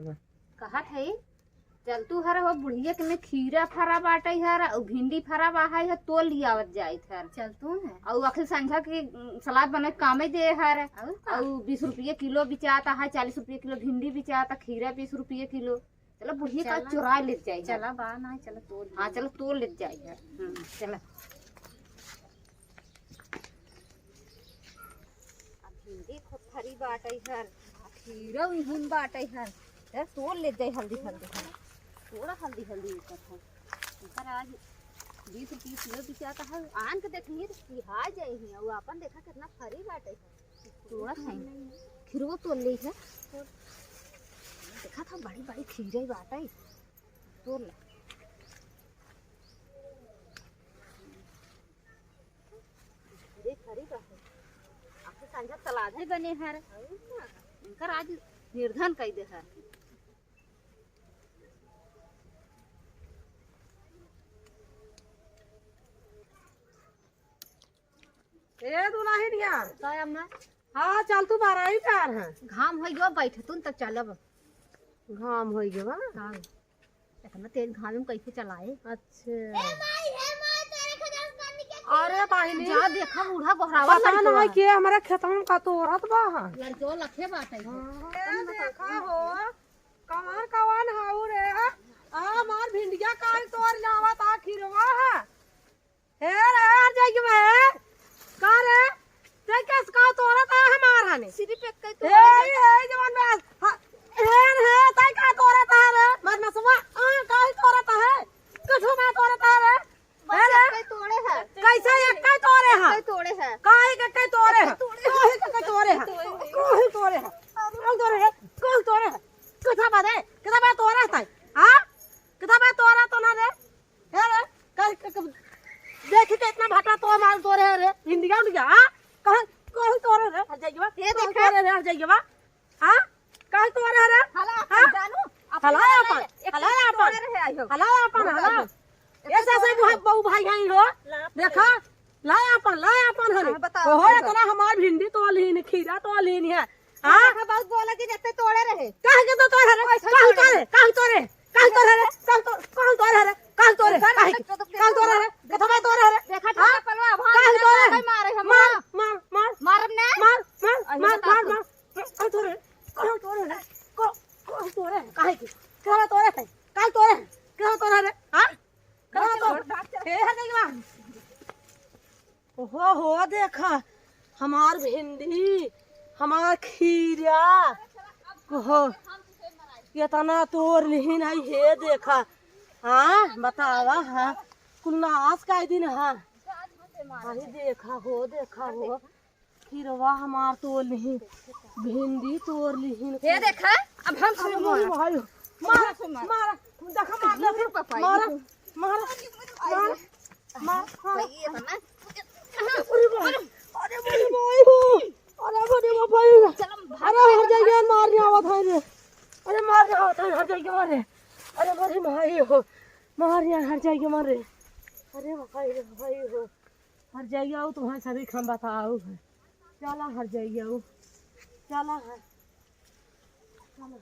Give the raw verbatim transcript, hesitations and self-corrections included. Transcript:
कहत है, चल तू हर हो बुढ़िया के में खीरा फरा बाटै हर, अउ भिंडी फरा बाहै है, तोल लियावत जाइत हर। चल तू है। अउ अखिल संझा के, उम, सलाद बनै कामै दे हर। अउ का? अउ बीस रुपये किलो बिचात है, चालीस रुपये किलो भिंडी बिचात है, खीरा बीस रुपये किलो। चलो बुढ़िया का चला। चुराय लेत जाई। चला बा ना, चला तोल हाँ, ले। चलो तोल लेत जाई है। हम्म, चला। अब भिंडी खूब फरी बाटै हर, आ खीरो इहिन बाटै हर। ए, तोल लेत जाई हल्दी हल्दी हर। थोड़ा हल्दी हल्दी ऊपर है। इनकर आज बीस रुपये किलो बिचात है। आन के देखिए तो पिहा जाई है। वो आपन देखा कितना फरी बाटै हर। तोड़ा खाई। खीरवा तोल ली है। देखा था बड़ी बड़ी खीरे बाटै। तोड़ ले। खीरे खरी बाटै। आपके संझा सलाद है बने हर। इनकर आज निर्धन कई दे हर। ए दुलहिनिया। का अम्मा? हाँ, चल तू बाराई कार है। घाम होइ गयो, बैठ तू न तब चलब। घाम होइ गयो बा? हाँ। इतना तेज घाम में कैसे चलाए? अच्छा। ए माई, हे माई, तेरे खजान पानी के अरे बहिनी। जा देखा बूढ़ा गोहरावा पता लड़कवा। ना है के हमरा खेतवा में का तोरत बा। लड़कवा लखे बात है। हाँ, ए देखा हो, कवन कवन हाउ रे? आ, हमार भिंडिया काहे तोर लावत आ खीरवा है? हे रे, हर जाई के बा, हे? का रे? ते कस का तोरत है हमार हने? सिर्फ एक कई हे, तोरे है। हे, जवान बे, हाँ, हे, हे, ते का तोरत है रे? मर मसवा, आ, का ही तोरत है? कठो में तोरत है रे? बस हे रे? एक कई तोड़े है। कैसे एक कई तोरे है? एक कई तोड़े है। का ही के कई तोरे है? एक कई तोड़े है। का ही के कई तोरे है? का ही तोरे है? कौन तोरे है? कौन तोरे है? कितना बा दे? कितना बा तोरत है? हाँ? कितना बा तोरत तो ना रे? हे रे, कल, क-, क-, देखी तो इतना भाटा तो माल तोरे है रे, भिंडिया उंडिया, हाँ? कहाँ, कहाँ तोरे रे, हर जाइए बा? ये कहाँ देखा। तोरे रे, हर जाइए बा? हाँ? कहाँ तोरे रे? हला अपन हाँ? जानू, अपन हला हला अपन, एक हला एक अपन, तोरे रहे आई हो। हला अपन, भूख हला। लगी। ऐसा ऐसा एक बुआ, बहू भाई हैं हो, ला, देखा? ला अपन, ला अपन हने। हाँ, बताओ, ओहो, बताओ। इतना हमार भिंडी तोल लीन, खीरा तोल लीन है। हाँ? देखा, बहुत बोला कि जैसे तोड़े रहे। काहे के तो तोड़े रहे? कैसे काहे तोड़े? तोड़े? काहे तोड़े? काहे तोड़े रे? काहे तोड़े? काहे तोड़े रे? काहे तोड़े? काहे के? काहे तोड़े रे? कथवा तोड़े रे? देखा, हाँ? पलवा, भाग काहे तोड़े रे? मारे हम। मार, मार, मार। मारब ना। मार, मार, अरे मार, बता मार, तू। मार। काहे तोड़े रे? काहे तोड़े रे? को-, काहे तोड़े रे? काहे के? कथवा तोड़े रे? काहे तोड़े रे? कथवा तोड़े रे? हाँ? कहाँ तो? हे, हर जगह। ओहो हो, देखा, हमार भिंडी, हमार खीरा, ओहो, इतना तोर लिहिन है, हे देखा, हाँ, बतावा, हाँ, कुल नाश काई दिन, हाँ, अरे देखा हो, देखा हो, खीरवा हमार तोर लिहिन, भिंडी तोर लिहिन। हे देखा, अब हम अरे सुन मोरे मारा। भाई, मारा, सुन मारा। मारा, देखा, मारा, देखा, पापा, मारा, ये मारा, मारा, मारा, हाँ। भाई, ये बना। अरे भाई, अरे भाई, भाई हो, अरे भाई, भाई, भाई। चल, हम भाग अरे, हर जाइए, मारने आवत है रे। अरे, मारने आवत है, हर जाइए, मारे। अरे, मारे, भाई हो, मारने, हर जाइए, मारे। अरे, भाई रे, भाई हो। हर जाइए, आओ, तुम्हारे सभी खम बताओ है। चला, हर जाइए, आओ। चला है। चला।